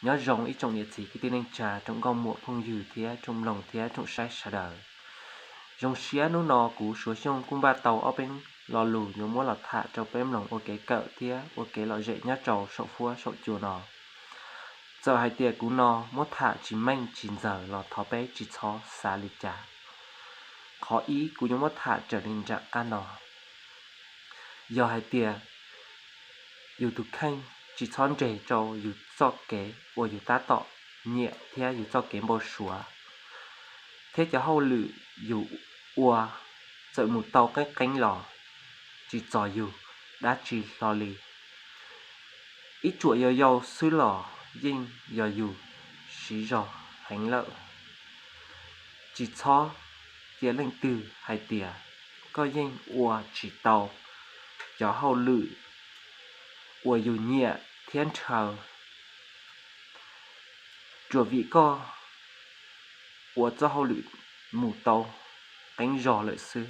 Nyob zoo ib tsoom niam txiv kwv tij neej tsa, tsoom nkauj muam phooj ywg thiab tsoom mloog thiab tsoom saib sawv daws. Zoo siab hnub no kuv Suav Xyooj kuj npaj tau ob peb lo lus yuav muab los tham rau peb mloog ua kev kawm thiab ua kev lom zem nyob rau saum fuab saum cua no. Txawm hais tias kuv no muab tham tsis meej tsis ntxaws los thov peb tsis txhob xav li cas. Qhov ib kuv yuav muab tham raws li nram qab no. Yog hais tias yus tus kheej tsis txhob nres rau yus txoj kev uas yus tab tom nyiam thiab yus txoj kev npau suav, thiab cov hauj lwm yus ua txawm mus tau qeeb qeeb los tsis txog yus dab tsi hlo li. Ib tsuam yau yau xwb los yeej yog yus siv zog heev lawm. Tsis txhob cia leej twg hais tias koj yeej ua tsis tau cov hauj lwm uas yus nyiam thiab ntshaw, tsuas vim koj ua txoj hauj lwm mus tau qeeb zog lawm xwb.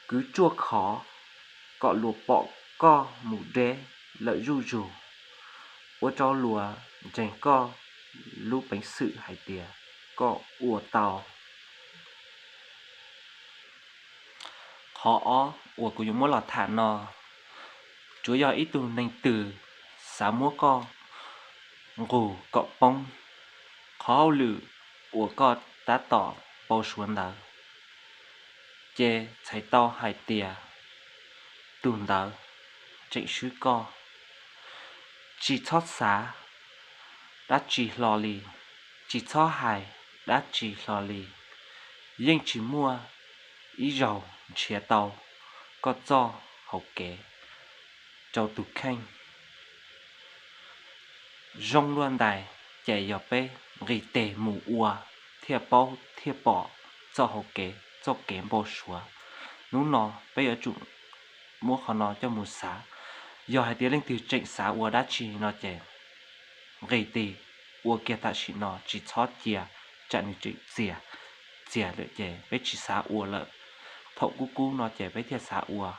Kwv tsuaj khov kom luag pom koj mus deb lawm zuj zus, ua rau luag ntseeg koj lub peev xwm hais tias koj ua tau. Qhov ob uas kuv yuav muab los tham no, tsuav yog ib tug neeg twg xav muab koj nqus kom poob qhov hauj lwm uas koj tab tom npau suav ntawd, ces txhais tau hais tias tus ntawd tseem swb koj. Tsis txhob xav dab tsi hlo li, tsis txhob hais dab tsi hlo li, yeej tsis muaj ib zaug nrhiav tau koj txoj hauv kev rau tus kheej. Zoo luaj ntais ces yog peb nqis tes mus ua thiaj paub thiaj pom txoj hauv kev, txoj kev npau suav. Hnub no peb yuav tsum muab qhov no coj mus xav. Yog hais tias leej twg tseem xav ua dab tsi no ces nqis tes ua kiag tam sim no, tsis txhob cia tsam nws tseem txias, txias lawm ces peb tsis xav ua lawm. Thaum kub kub no ces peb thiaj xav ua.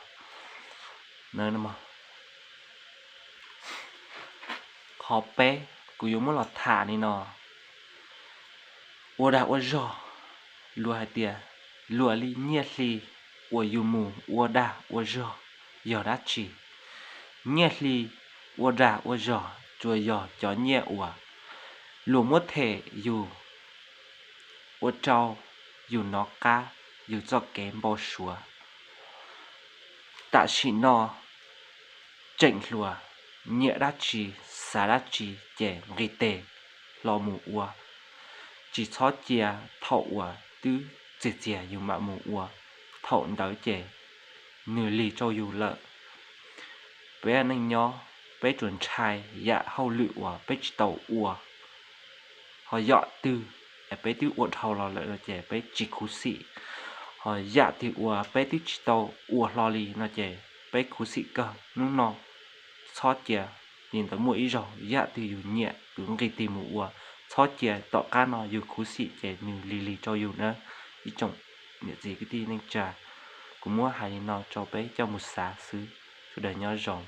Qhov peb kuv yuav muab los tham li no, ua dag ua zog, luag hais tias luag li nyiaj hli uas yus mus ua dag ua zog yog dab tsi? Nyiaj hli ua dag ua zog tsuas yog cov nyiaj uas luag muab them yus, ua rau yus nov qab yus txoj kev npau suav. Tam sim no tseem hluas, nyiam dab tsi, xav dab tsi ces nqis tes hlo mus ua. Tsis txhob cia thaum uas twb txias txias yus mam mus ua, thaum ntawd ces nws lig rau yus lawm. Peb neej nyob peb tsuas ntshai yam hauj lwm uas peb tsis tau ua, ho yam twg peb twb ua dhau los lawm no ces peb tsis khuv xim, ho yam twg uas peb twb tsis tau ua hlo li no ces peb khuv xim kawg. Hnub no txhob cia li ntawd, muaj ib zaug yam twg yus nyiam yus nqis tes mus ua, txhob cia tom qab no yus khuv xim ces nws lig lig rau yus na. Ib tsoom niam txiv kwv tij neej tsa, kuv muab hais li no rau peb coj mus xav xwb. Sawv daws nyob zoo.